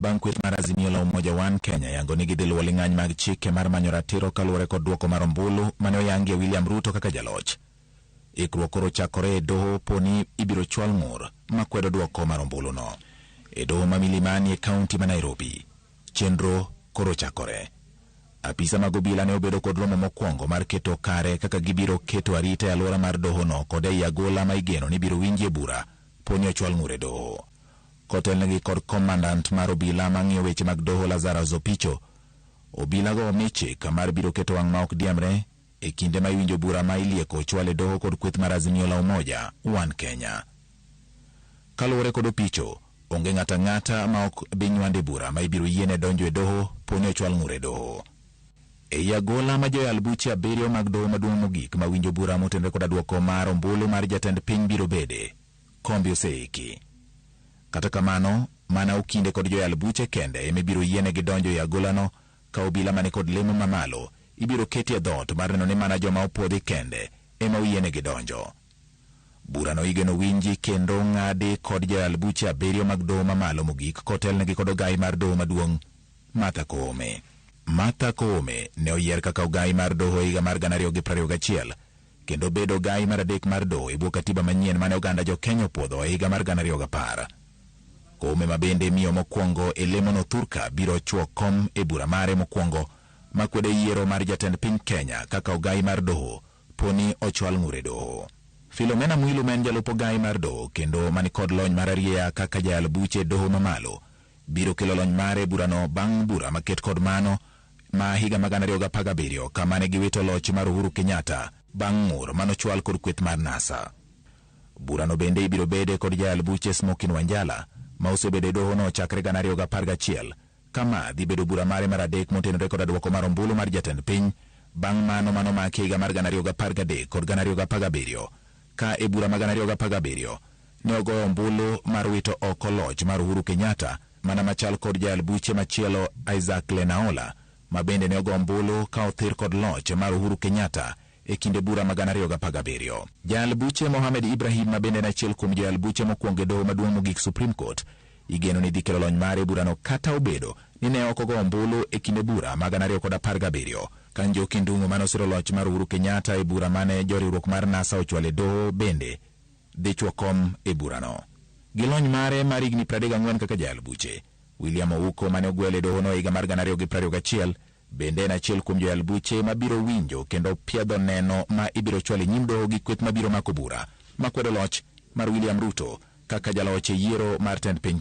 Bang' kweth mar Azimio la Umoja One Kenya yango ni gidhi luwo ling'any mag chike mar manyo ratiro kaluwore kod duoko mar ombulu mane oyangie William Ruto kaka jaloch. Ikruok koro chakore e doho poni ibiro chwal ng'ur makwedo duoko mar ombuluno. E doho ma Milimani e kaunti ma Nairobi, chenro koro chakore. Apisa mag obila ne obedo kod romo mokwongo mar keto kare kaka gibiro keto arita e alwora mar dohono kod ei agola ma igeno ni ibiro winjie bura poni ochwal ng'ur e doho. Kotelnegi kod komandant mar obila mang'iyo weche mag doho Lazarus Opicho, obilago omi chik mar biro keto wang' ma ok diemre e kinde ma iwinjo bura ma ilieko ochwal e doho kod kweth mar Azimio la Umoja One Kenya. Kaluwore kod Opicho, onge ng'ato ang'ata ma ok bi nywande bura ma ibiro yiene donjo e doho poni ochwal ng'ur e doho. Ei agola ma joyal buche 7 mag doho maduong' mogik ma winjo bura motenore koda duoko mar ombulu mar jatend piny biro bede, kombe oseiki. Kata kamano, mana okinde kod joyal buche kende ema ibiro yienegi donjo e agolano ka obila mani kod lemo mamalo ibiro keti e dhoot mar neno ni mana joma opuodhi kende ema oyienegi donjo. Burano igeno winji kendo ng'adi kod joyal buche 7 mag doho mamalo mogik kotelnegi kod ogai mar doho maduong' Martha Koome. Martha Koome ne oyier kaka ogai mar doho e higa mar 2021 kendo bedo ogai mar 3 mar doho e bwo katiba manyien mane oganda jo Kenya opuodho e higa mar 2010. Koome ma bende miyo mokwongo e lemono thurka biro chwo kom e bura mare mokwongo makwedo yiero mar jatend piny Kenya kaka ogai mar doho poni ochwal ng'ur e doho. Philomena Mwilu ma en jalup ogai mar doho kendo mani kod lony mar arieya kaka jayal buche e doho mamalo biro kelo lony mare e burano bang' bura maket kod mano ma higa mag 2017 kama ne giwito loch mar Uhuru Kenyatta bang' ng'ur manochwal kod kweth mar NASA. Burano bende ibiro bede kod jayal buche Smokin Wanjala ma osebedo e dohono chakre 2011 kama dhi bedo bura mare mar 3 motenore kod duoko mar ombulu mar jatend piny bang' mano manomaki higa mar 2013 kod 2017 ka e bura mag 2017 ne ogoyo ombulu mar wito oko loch mar Uhuru Kenyatta mana machal kod jayal buche machielo Isaac Lenaola ma bende ne ogo ombulu ka othir kod loch mar Uhuru Kenyatta e kinde bura mag 2017. Jayal buche Mohamed Ibrahim ma bende en achiel kuom joyal buche mokwongo e doho maduong' mogik Supreme Court igeno ni dhi kelo lony mare e burano kata obedo ni ne ok ogo ombulu e kinde bura mag 2017 ka Njoki Ndung'u mane osiro loch mar Uhuru Kenyatta e bura mane joriwruok mar NASA ochwalo e doho bende dhi chwo kom e burano. Gi lony mare mar higni 34 kaka jayal buche, William Ouko mane ogwel e dohono e higa mar 2021 bende en achiel kuom joyal buche mabiro winjo kendo piedho neno ma ibiro chwal e nyim doho gi kweth mabiro mako bura makwedo loch mar William Ruto kaka jaloch e yiero mar tend piny.